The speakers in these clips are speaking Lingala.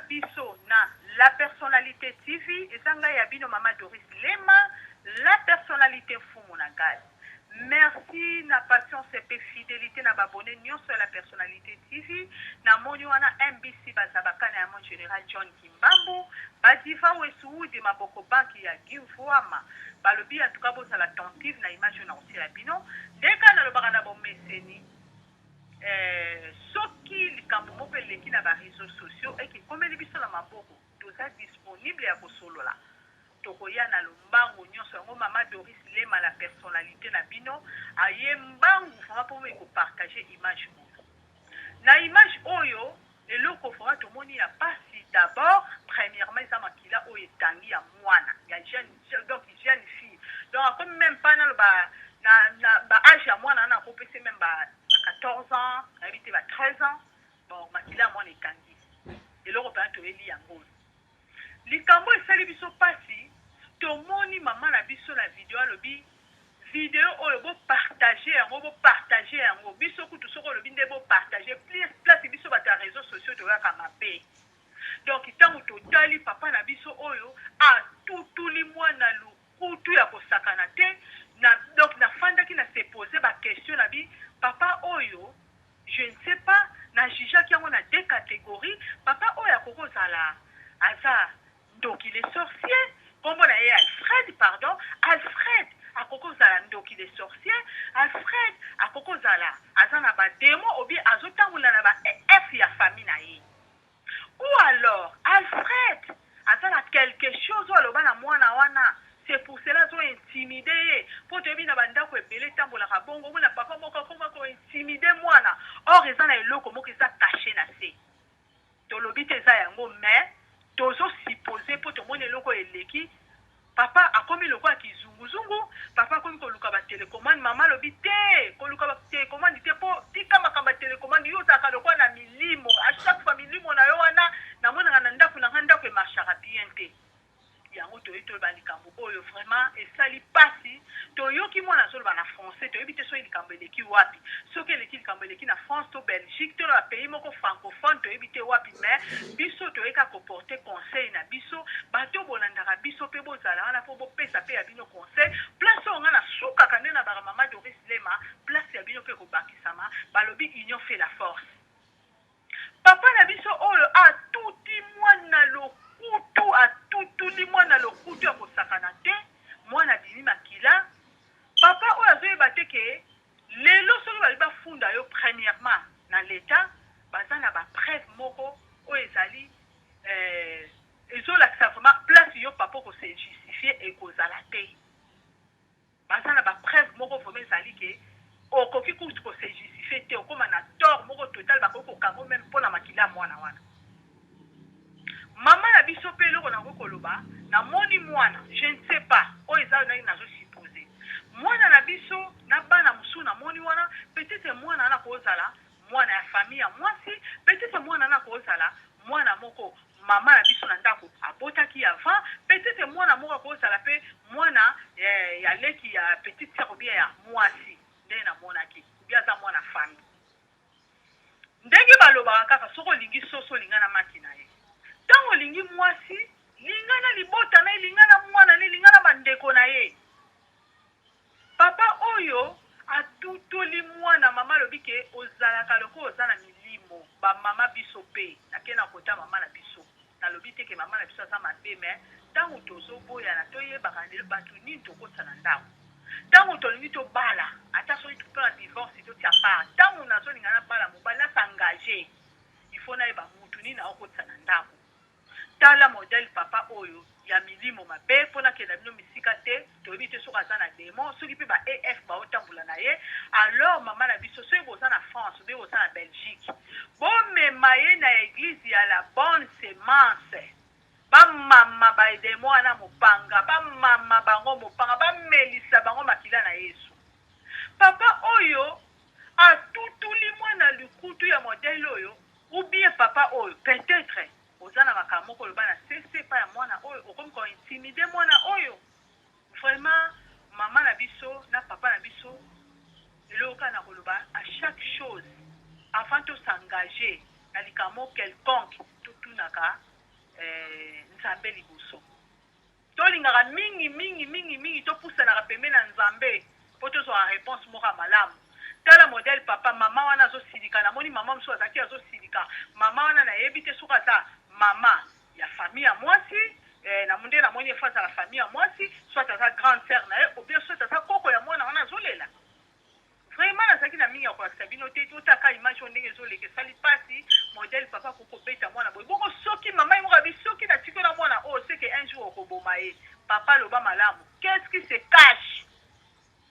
Biso na La Personnalite TV, eza ngai ya bino Mama Doris Lema, La Personnalite Mfumu na ngai. Merci na patience pe fidelite na ba abonnes nionso ya La Personnalite TV. Namoni wana MBC Bazabakana ya mon General John Kimbambu, ba Diva Wesuwudi Maboko Banque ya Gimvuama. Balobi en tout cas bozala attentive na image oyo nakotiela bino. Nde kaka nalobaka na bomeseni, Eh, soki likambo moko eleki na ba reseaux sociaux et ekomeli biso na maboko, toza disponible ya kosolola. Tokoya na lombangu nionso. Yango mama Doris Lema la personnalite na bino aye mbangu vraiment po ko partager image oyo. Na image oyo, eloko vraiment tomoni ya pasi d'abord, premièrement eza makila oyo etangi ya mwana, ya jeune, donc jeune fille. Donc akomi meme pas naloba na ba age ya mwana wana, akopesa meme ba 14 ans, nayebi te, ba 13 ans. Bon, makila ya mwana ekangi. Eloko mpenza toyebi yango. Likambo esali biso pasi, tomoni mama na biso na video alobi video oyo bopartage yango, bopartage yango. Biso kutu soki olobi nde bopartage plus place, biso bato ya réseaux sociaux toyaka mabe. Donc ntango totali papa na biso oyo atutuli mwana lukutu ya kosakana te na, donc nafandaki na se poser ba question na bi papa oyo, je ne sais pas, na jugeaki yango na deux catégories. Papa oyo akoki kozala aza ndoki le sorcier, nkombo na ye Alfred, pardon, Alfred akoki kozala ndoki le sorcier. Alfred akoki kozala aza na ba démon obi azotambola na ba F ya famille na ye, ou alors Alfred aza na quelque chose oyo aloba na mwana wana, c'est pour cela azo intimide ye. Mpo toyebi na bandako ebele etambolaka bongo, omona papa moko akoma kointimide mwana, or eza na eloko moko eza caché na se. Tolobi te eza yango, mais tozosupose mpo tomoni eloko oyo eleki. Papa akomi lokola kizunguzungu, papa akomi koluka batélécommande. Mama alobi te, koluka batélécommande te, mpo tika makambo ya télécommande. Yo ozalaka lokola na milimo, à chaque fois milimo na yo wana namonaka na ndako na nga, ndako emarchaka bien te. Yango toyebi toyeba likambo oyo vraiment esali mpasi. Toyoki mwana azoloba na français, toyebi te soki likambo eleki wapi, soki eleki likambo eleki na France to Belgique to na bapays moko francophone, toyebi te wapi. Mais biso toyeka koporter conseil na biso. Bato bolandaka biso mpe bozala wana mpo bopesa mpe ya bino conseil. Place oyo nga nasukaka nde na baka Mama Doris Lema, place ya bino mpe kobakisama. Balobi union fait la force. Papa na biso oyo atuti mwana lokutu, atutuli mwana lokutu ya kosakana te, mwana abimi makila. Papa oyo azoyeba te ke lelo soki balobi bafunda yo premièrement na l'État, baza na bapreuve moko oyo ezali ezolakisa vraiment place yo papa okose justifier ekozala te. Baza na bapreuve moko vraiment ezali ke okoki kutu kose justifier te, okóma na tort moko total, bakoki kokanga meme mpona makila ya mwana wana. Mama na biso mpe eloko nakoki koloba, namoni mwana, je ne sais pas, oyo eza ngai nazosupose mwana na biso na bana mosusu namoni wana. Peut-être mwana wana kozala mwana ya famille ya mwasi, peut-être mwana wana kozala mwana moko mama na biso na ndako abotaki avant, peut-être mwana moko akozala mpe mwana ya leki ya petite sœur bien ya mwasi ndenge namonaki, bien aza mwana famille. Ndenge balobaka kaka, soki olingi soso, olinga na maki na ye. Ntango olingi mwasi, linga na libota na ye, linga na mwana na ye, linga na bandeko na ye. Papa oyo atutoli mwana, mama alobi ke ozalaka lokola oza na milimo. Bamama biso mpe nake na kota mama na biso, nalobi te ke mama na biso aza mabe, mais ntango tozoboyana, toyebaka lelo bato nini tokotisa na ndako. Ntango tolingi tobala, ata soki mpona divorce totia part, ntango nazolinga nabala mobali, nas'engage, il faut nayeba mutu nini aokotisa na ndako. Tala modèle papa oyo ya milimo mabe. Mpo nakenda bino misika te, toyebi te soki aza na démon, soki mpe ba ef baotambola na ye. Alors mama na biso, soki boza na France obe boza na Belgique, bomema ye na église ya La Bonne Semence, bamama badémon wana mopanga, bamama bango mopanga, bamelisa bango makila na Yesu. Papa oyo atutuli mwana likutu ya modèle oyo, ou bien papa oyo peut-être oza na makambo moko oloba na sese epai ya mwana oyo, okomi kointimide mwana oyo. Vraiment, mama na biso na papa na biso, eloko kaka na koloba, à chaque chose avant tos'engage na likambo quelconque, totunaka. eh, Nzambe liboso. Tolingaka mingi mingi mingi mingi topusanaka pembeni na Nzambe mpo tozwaka reponse moko ya malamu. Tala modèle papa mama wana azosilika, namoni mama mosusu azalaki azosilika. Mama wana nayebi te soki aza mama ya famille ya mwasi eh, na nde namoni efo azala famille ya mwasi, soit aza grande sœur na ye ou bien soit aza koko ya mwana wana azolela. Vraiment nazalaki na mingi ya kolakisa bino te, totaka image oyo ndenge ezoleka esali pasi, modèle papa akoki kobeta mwana boye. Bongo soki mama ye moko abi soki natiki yo na mwana oyo c'est que un jour okoboma ye. Papa aloba malamu. Qu'est-ce qui se cache?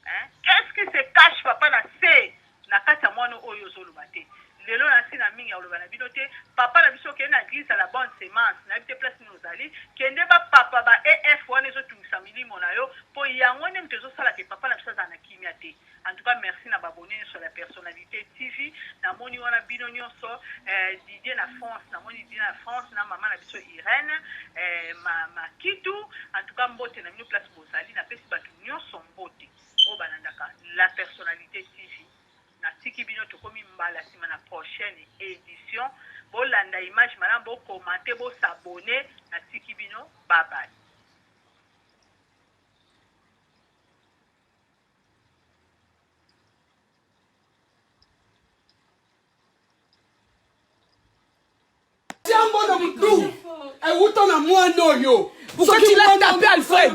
Hein? Qu'est-ce qui se cache papa na se na kati ya mwana oyo ozoloba te? Lelo nasi na mingi ya koloba na bino te. Papa na biso okende na église ya la bonne semence, nayebi te place nini ozali, kende ba papa ba EF wana ezotungisa milimo na yo, po yango nde moto ezosala ke papa na biso azala na kimia te. En tout cas merci na ba abonnes nionso ya la personnalite TV, namoni wana bino nionso, eh, Didier na France, namoni Didier na France na mama na biso Irène, eh, ma, Makitu, en tout cas mbote na bino place bozali, napesi bato nionso mbote oyo balandaka la personnalite TV. Natiki bino, tokomi mbala sima na prochaine edition. Bolanda image malamu, bo commenter, bo s'abonner. Natiki bino, bye bye. Tiango na mutu ewuta na mwana oyo. Pourquoi tu l'as tapé Alfred?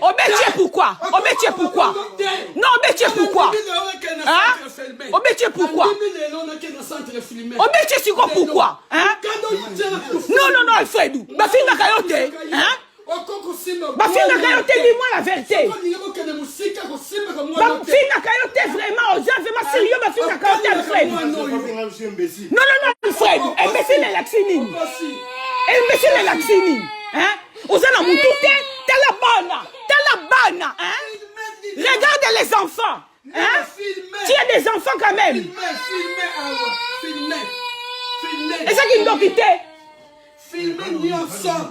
Obeti pourquoi? Obeti pourquoi? Non, obeti pourquoi? Hein? Obeti pourquoi? Obeti siko pourquoi? Hein? Non, non, non, Alfred. Bafingaka yo te. Hein? Bafingaka yo te, dis-moi la vérité. Bafingaka yo te vraiment, oza vraiment sérieux, bafingaka yo te Alfred. Non, non, non, Alfred, imbécile elakisi nini? Imbécile elakisi nini? Hein? Oza na mutu te, tala bana, tala bana, hein? Regarde les enfants. Hein? Tu as des enfants quand même. Eza kindoki te.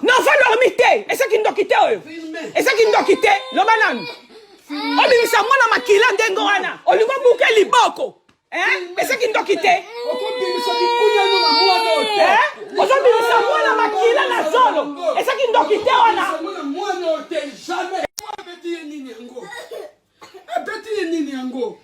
Non, va dormir te. Eza kindoki te oyo. Eza kindoki te. Loba nanu. Obimisa mwana makila ndenge wana. Olingo buke liboko. Eza kindoki te. Ozobimisa mwana makila na zolo. Eza kindoki te wana. Abeti ye nini yango?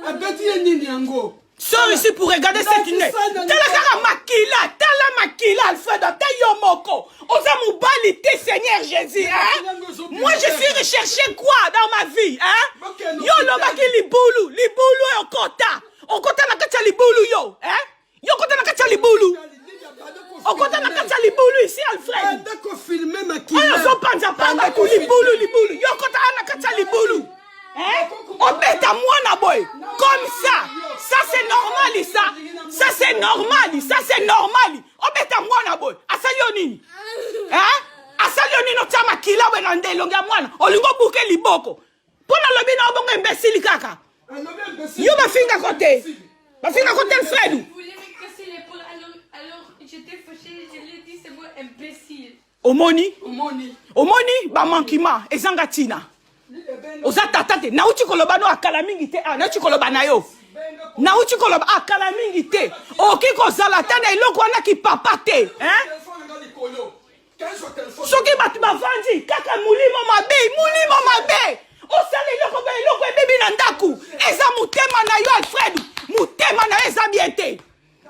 Abeti ye nini yango? Sors ici pour regarder cette nez. Tala kaka makila, tala makila Alfred, ata yo moko. Oza mobali te Seigneur Jésus, hein? Moi je suis recherché quoi dans ma vie, hein? Yo lobaki libulu, libulu oyo okota. Okota na kati ya libulu yo, hein? Yo okota na kati ya libulu. Okota na kati ya libulu ici Alfred. Oyo ozopanza panza tu libulu libulu. Yo okota na kati ya libulu. Hein? Obeta mwana boye comme ça. Ça c'est normal ça. Ça c'est normal, ça c'est normal. Obeta mwana boye. Asali yo nini? Hein? Asali yo nini otia makila boye na nde elongi ya mwana. Olingo buke liboko. Mpo nalobi na obongo imbécile kaka. Yo bafingako te. Bafingako te Alfred. Omoni? Omoni ba manquement ezanga tina. Oza tata te. Nauti koloba no akala mingi te. Ah, nauti koloba na yo. Nauti koloba akala mingi te. Okoki kozala ata na eloko wana kipapa te. Hein? Soki bato bavandi kaka molimo mabe, molimo mabe. Osala eloko ba eloko ebebi na ndako. Eza motema na yo Alfred. Motema na yo eza bien te.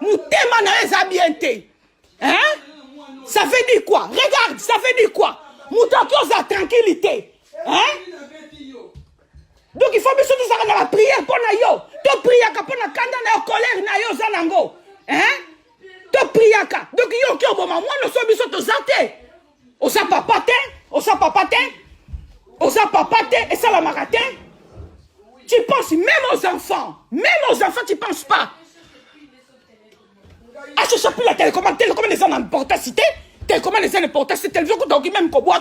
Motema na yo eza bien te. Hein? Ça veut dire quoi? Regarde, ça veut dire quoi? Moto akoki ozala tranquillité. Hein? Donc il faut biso tozalaka na ba prière mpo na yo. Topriaka mpo na kanda na yo, colère na yo oza nango. Hein? Topriaka. Donc yo oki oboma mwana oso biso toza te. Oza papa te, oza papa te. Oza papa te, esalamaka te. Tu penses même aux enfants. Même aux enfants, tu penses pas. Ah, je sais plus la télécommande. Télécommande, les gens n'importe cité. Télécommande, les gens n'importe cité. Télévision, donc même kobwaka.